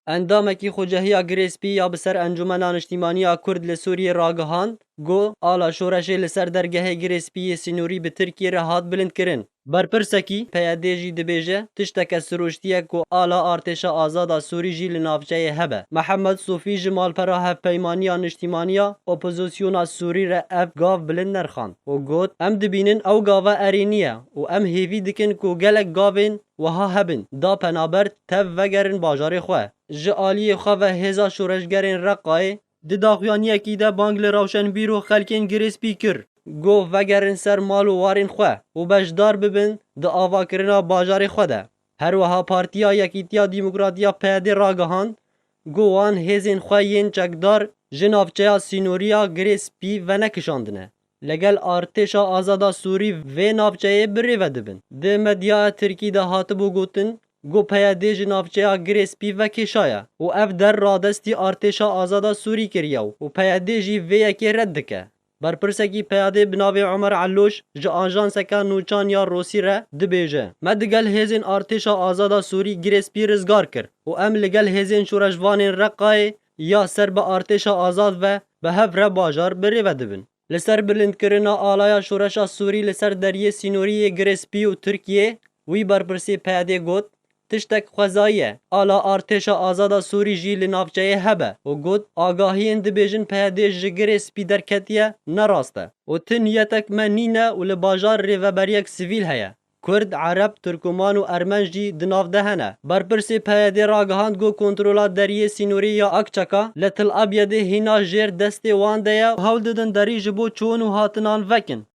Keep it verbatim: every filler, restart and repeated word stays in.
Endamekî Xwecehiya Girê Spî ya bi ser Encûmena Niştîmaniya Kurd li Sûriyê ragihand, got, ala şoreşê li ser dergehê Girê Spî yê sînorî bi Tirkiyê re hat bilindkirin. Berpirsekî P Y D'ê jî dibêje, tişteke sirûştî ye ku ala artêşa azada Sûrî jî li navçeyê hebe. Mihemed Sofî ji malpera Hevpeymaniya Niştîmaniya Opozisyona Sûrî re ev gav bilind nerxand û got, em dibînin ew gava erênî ye û em hêvî dikin ku gelek gavên wiha hebin, da penaber tev vegerin bajarê xwe. Ji aliyê xwe ve hêza şoreşgerên Reqayê di daxuyaniyekî de bang li rewşenbîr û xelkên Girê Spî kir, got, vegerin ser mal û warên xwe û beşdar bibin di avakirina bajarê xwe de. Her wiha Partiya Yekîtiya Demokratiya P Y D ragihand, got, wan hêzên xwe yên çekdar ji navçeya sînoriya Girê Spî venekişandine. Legel artêşa azada Sûrî vê navçeyê bi rê ve dibin. Di medyaya Tirkî de hatibû gotin, got, P Y D ji navçeya Girê Spî vekêşaye û ev der radestî artêşa azada Sûrî kiriye û P Y D jî vê yekê red dike. Berpirsekî P Y D bi navê Omer Elloş ji ajanseke nûçan ya Rosî re dibêje, me digel hêzên artêşa azada Sûrî Girê Spî rizgar kir û em li gel hêzên şoreşvanên Reqayê ya ser bi artêşa azad ve bi hev re bajar bi rê ve dibin. Li ser bilindkirina alaya şoreşa Sûrî li ser deriyê sînorî yê Girê Spî û Tirkiyê, wî berpirsê P Y D got, tiştek xwezayî ye. Ala artêşa azada Sûrî jî li navçeyê hebe û got, agahiyên dibêjin P Y D ji Girê Spî derketiye, ne rast e û ti niyetek me nîne û li bajar rêveberiyek sivîl heye. Kurd, Ereb, Tirkoman û Ermen jî di nav de hene. Berpirsê P Y D ragihand ku kontrola deriyê sînorî ya Akçaka li Til Abyedê hîna jêr destê wan de ye û hewl didin derî ji bo çûn û hatinan vekin.